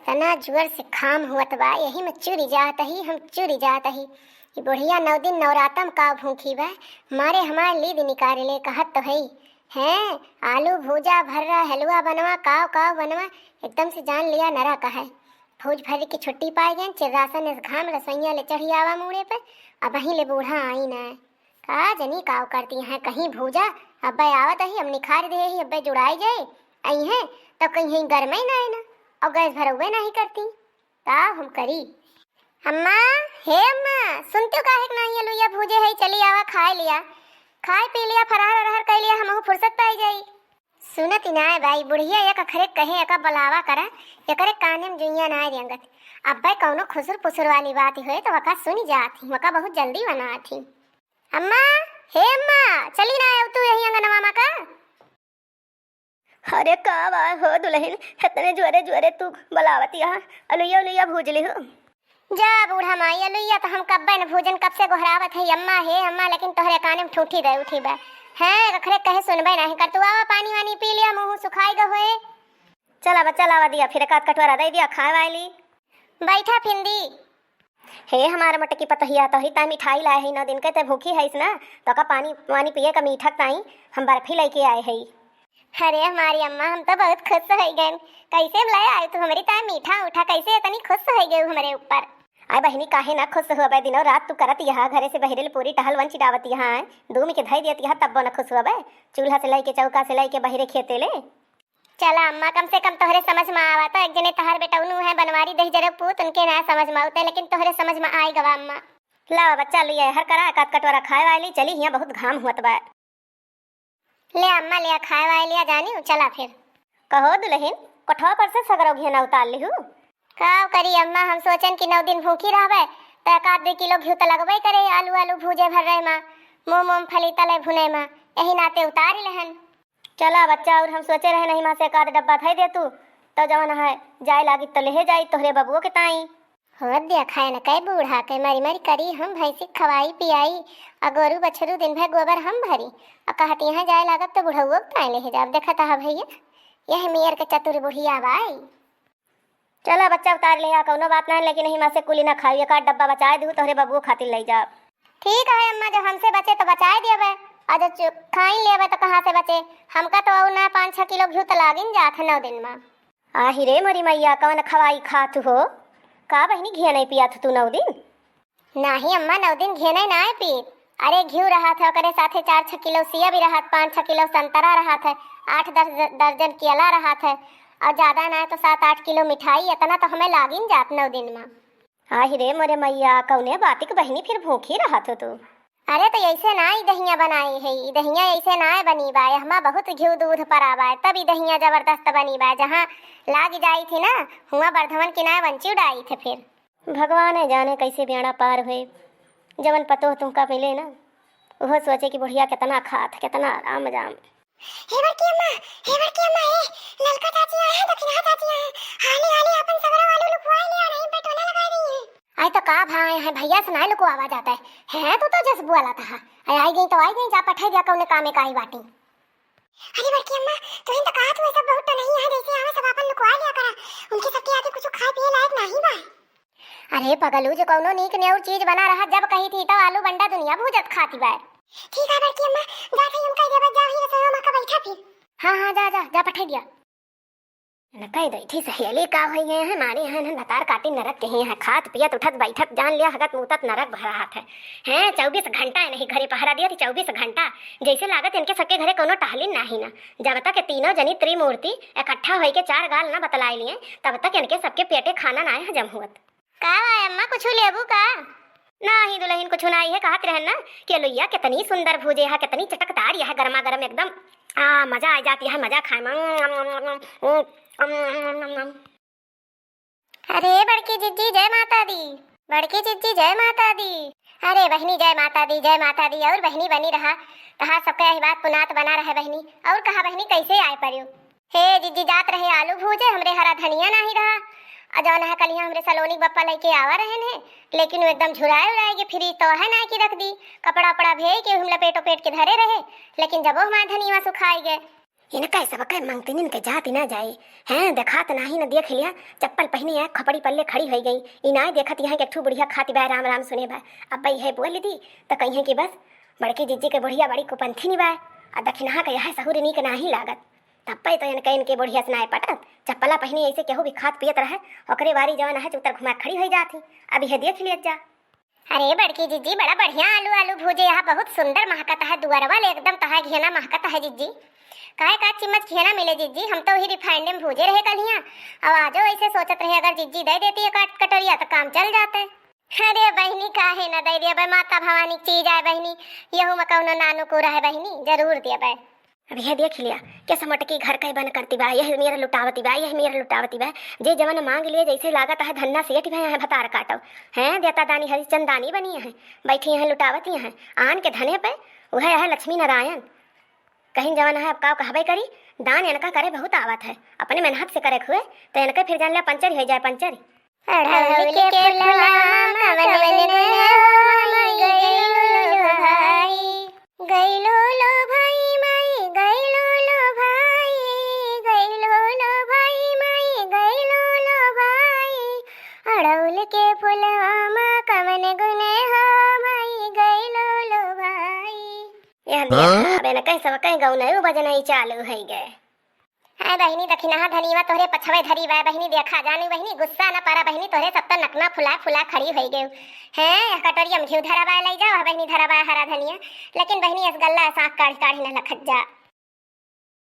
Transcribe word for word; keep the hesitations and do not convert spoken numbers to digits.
तना जुअर से खाम हुअत बा, यही में चुरी जात ही, हम चुरी जात ही। ई बुढ़िया नौ दिन नवरातम का भूखी बा, मारे हमार लीद निकारे ले कहत तो हई। हैं, आलू भूजा, भर्रा, हलवा बनवा, काव काव बनवा, एकदम से जान लिया नरा का है। फौज भर के छुट्टी पाए गए, चिर्रासन इस घाम रसोइया ले चढ़ी आवा मूड़े पे, अब वहीं ले बूढ़ा आई ना। का जनी काव करती हैं, कहीं भूजा, अब्बे आवत ही, हम निखार दे ही, अब्बे जुड़ाई जाए, आई हैं, तो कहीं गरमई ना है ना, और गैस भरउबे नहीं करती। का हम करी? अम्मा, हे अम्मा, सुनते हो काहे के नाही अलुइया भूजे है, चली आवा खाए लिया, खाए पी लिया, फरहर अरहर कर लिया, हमहू फुर्सत पाई जाई। सुनत ही नाय बाई, बुढ़िया एक अखरे कहे एका बुलावा करा, एकरे काने में जुइया नाय रेंगत। अब्बे कौनो खुसुर पुसुर वाली बात होए तो वका सुनी जात ही, वका बहुत जल्दी बनात ही। अम्मा, हे अम्मा, चली ना आऊ तू यही अंगनवा मा का? अरे का बा हो दुलहिन, इतने जोरे जोरे तू बुलावत यहाँ, अलुइया अलुइया भूज ली हो। जा बूढ़ा माई, अलुइया तो हम कब्बे न भूजन, कब से गोहरावत है अम्मा हे अम्मा, लेकिन तोहरे काने में ठूठी दे उठी बा। हैं, अखरे कहे सुनबे नहीं कर तू, आवा पानी वानी पी लिया, मुँह सुखाई गए होए। चला बा, चला बा दिया, फिर एक आध कटोरा दे दिया खाए वाली। बैठा फिंदी। हे हमार मोटकी पतोहिया, तोही ताई मिठाई लाए हई, नौ दिन के ते भूखी हईस ना, तो का पानी वानी पिए का मीठा ताई हम बर्फी लेके आए हई। अरे हमारी अम्मा, हम तो बहुत खुश हो गए, कैसे लाए आए तू हमरी ताई मीठा उठा, कैसे इतनी खुश हो गए हमरे ऊपर? आय बहिनी, काहे ना खुश होबे, दिनों रात तू करत यहाँ, घरे से बहिरे ले पूरी टहल वन चिडावत यहाँ, दूम के धई देत यहाँ, तब्बो ना खुश होबे। चूल्हा से लेके, चौका से लेके, बहिरे खेते ले। चला अम्मा, कम से कम तोहरे समझ में आवा तो, एक जने तहार बेटौनू है बनवारी दहिजरे पूत, उनके ना समझ में आवते, लेकिन तोहरे समझ में आई गवा अम्मा। लावा बच्चा, लिया हर करा, एक आध कटोरा खाए वाली, चली हियाँ बहुत घाम हुअत बा। ले अम्मा, लिया खाए वाए लिया जानी, चला फिर। कहो दुलहिन, कोठवा पर से सगरो घेना उतार लिहू? का करी अम्मा, हम सोचन कि नौ दिन भूखी रहबे, त एक आध दो किलो घिउ त लगबे करे, आलू आलू भूजे भर रहे माँ, मूंग मूंगफली तले भुने माँ, यही नाते उतार लेहन। चला बच्चा, और हम सोचे रहे नहीं माँ से एक आध डब्बा धई दे तू, तो जवन है जाए लागी तो लेहे जाई तोहरे बबुओ के ताई। हो दिया खाए न कई बूढ़ा के मरी मरी करी हम भैंसी खवाई पियाई, आ गोरू बछरू दिन भर गोबर हम भरी, आ कहती हैं जाए लागब तो बुढ़उओ के ताई लेहे जाब। देखत हा भैया, यह मेयर के चतुर बुढ़िया बाई। चला बच्चा उतार ले आ, कौनो बात ना है, लेकिन यही माँ से कुली ना खाई, एक आध डब्बा बचाए दू तोहरे बबुओ खातिर ले जाब। ठीक है अम्मा, जब हमसे बचे तो बचाए देबे, और जब चु-, खाई लेबे तो कहाँ से बचे? हमका तो और ना पाँच छः किलो घिउ तो लागिन जात है नौ दिन में। आही रे मोरी मैया, कवन खवाई खात हो? का बहिनी, घिया नहीं पियात तू नौ दिन? नाही अम्मा, नौ दिन घिया नहीं ना पी। अरे घिउ रहत है, ओकरे साथे चार छः किलो सेव भी रहत, पाँच छः किलो संतरा रहत है, आठ दस द-, दर्जन केला रहत है, और ज्यादा ना है तो सात आठ किलो मिठाई, इतना तो हमें लागिन जात नौ दिन में। आही रे मोरे मैया, कौने बातिक बहिनी फिर भूखी रहत हो तू? अरे तो ऐसे ना ई दहिया बनाई है, ई दहिया ऐसे ना बनी बा, एहमा बहुत घिउ दूध परा बा, तब ई दहिया जबरदस्त बनी बा। जहाँ लाग जाई थी ना, हुआ बरधवन की ना वंची उड़ाई थे फिर। भगवान जाने कैसे बेड़ा पार हुए, जवन पतोह तुमका मिले ना, वो सोचे कि बुढ़िया कितना खात, कितना आराम जाम। हे बड़की अम्मा, हे बड़की अम्मा, ए, ललका चाची आए हैं, दखिनहा चाची आए हैं। हाली, हाली आपन सगरो आलू लुकवाई लिया, नहीं पेटोला लगाई रही हैं। आई तो का भाई है, भैया से ना लुकवावा जाता है। हैं, तू तो जस बुआला था। आई, आई गई तो आई गई, जा पठाई दिया, कौने कामे का आई बाटी। अरे बड़की अम्मा, तुहिन तो कहा तू सब बहुत तो नहीं है, जैसे आवे सब आपन लुकवा लिया करा। उनके सबके आगे कुछ खाए पिए लायक नहीं बा। अरे पगलू, जो कौनो नीक नेउर चीज बना रहा, जब कही थी तो आलू बंडा दुनिया भूजत खाती बाय। ठीक है बड़की अम्मा, जा सही उनका देवत जाओ ही रसोई में का बैठा फिर। हाँ, हाँ, जा, जा, जा पठाई दिया। न कह दई थी सहेली का होई गए हैं, माने हैं न भतार काटी नरक के हैं, खात पियत उठत बैठत जान लिया हगत मूतत नरक भरा हाथ है। हैं, चउबीस घंटा है नहीं घरे पहरा दिया थी, चउबीस घंटा। जैसे लागत इनके सबके घरे कौनो टहलिन नाही ना। जब तक ये तीनों जनी त्रिमूर्ति इकट्ठा होई के चार गाल ना बतलाई लिए, तब तक इनके सबके पेटे खाना ना हजम हुअत। का बा अम्मा, कुछ लेबू का? नाही दुलहिन, कुछ नाही है, कहत रहन ना कि अलुइया कितनी सुंदर भूजे है, कितनी चटकदार यह, गरमा गरम एकदम, आ, मजा आ जाती है, मजा खाए में। अरे बड़की जिज्जी, जय माता दी। बड़की जिज्जी, जय माता दी। अरे बहिनी, जय माता दी, जय माता दी। और बहिनी बनी रहा, तहार सबके यही बात पुनात बना रहे बहिनी। और कहा बहिनी, कैसे आए परियो? हे जिज्जी, जात रहे आलू भूजे, हमरे हरा धनिया नाही रहा। आ जौन है कलिया हमरे सलोनी के बप्पा लेके आवा रहे ने, लेकिन वो एकदम झुराए उड़ाए के फ्रिज तो है ना कि रख दी। कपड़ा उपड़ा भेज के हम लपेटो पेट के धरे रहे, लेकिन जब वो हमारा धनिया सुखाए गए। इनके सबके मंगतिनिन के जाति ना जाए। हैं, देखात नाही न देख लिया, चप्पल पहिने है, खपड़ी पल्ले खड़ी होइ गई। ई नाय देखत यहाँ के ठू बुढ़िया खाति बा, राम राम सुने बा। अब भाई है बोल दी, त कहिए कि बस बड़की जिज्जी के बुढ़िया बड़ी कुपंथिनी बा। आ दखिनहा के यह सहूर नीक नाही लागत। तब पे तो इनके, इनके बुढ़िया से नाय पटत। चप्पला पहिने ऐसे केहू भी खात पियत रहे, ओकरे बारी जवन है, चुतर घुमा खड़ी होइ जात ही। अब यह देख लियत जा। अरे बड़की जिज्जी, बड़ा बढ़िया आलू, आलू भूजे, यहाँ बहुत सुंदर महकत है, दुअरवा ले एकदम तहा घेना महकत है जिज्जी। काहे का चिम्मच घेना मिले जिज्जी, हम तो वही रिफाइंड में भूजे रहे कलिया। अब आजो ऐसे सोचत रहे, अगर जिज्जी दे देती है काट कटोरिया तो काम चल जाते। अरे बहिनी, काहे न दे दिया बे, माता भवानी की चीज आए बहिनी, यहू में कौनो नानू को रहे बहिनी, जरूर दिया बे। अब यह देख लिया, कैसे मोटकी घर का बन करती बा, यह मेरा लुटावती बा, यह मेरा लुटावती बा। जे जवन मांग लिए, जैसे लागत है धन्ना सेठ भए हैं, भतार काटो। हैं, देता दानी हरिचंद दानी बनी है, बैठी हैं लुटावती हैं। आन के धने पे वह है लक्ष्मी नारायण। कहीं जवन है, अब का कहबे करी, दान इनका करे बहुत आवत है। अपने मेहनत से करे हुए, तो इनके फिर जान लिया पंचर ही हो जाए, पंचर। अढ़उल के फुलवा मा कवन गुन हो माई, गइलो लो भाई। गइलो लो भाई माई, गइलो लो भाई, गइलो लो भाई माई, गइलो लो भाई। अढ़उल के फुलवा मा कवन गुन हो माई, गइलो लो भाई। यह देखा, हाँ? अब इनके सब कहीं गौनई बजनई चालू होइ गए। हाय बहिनी, दखिनहा धनिवा तोहरे पछवे धरी बा बहिनी, देखा जानी बहिनी, गुस्सा न परा बहिनी, तोहरे सब त नकना फुला फुला खड़ी होइ गयू। हैं, यह कटोरिया में घिउ धरा बा, लई जाओ, बहिनी धरा बा हरा धनिया, लेकिन बहिनी, इस गल्ला साग काढ़ी काढ़ी न लखत जा।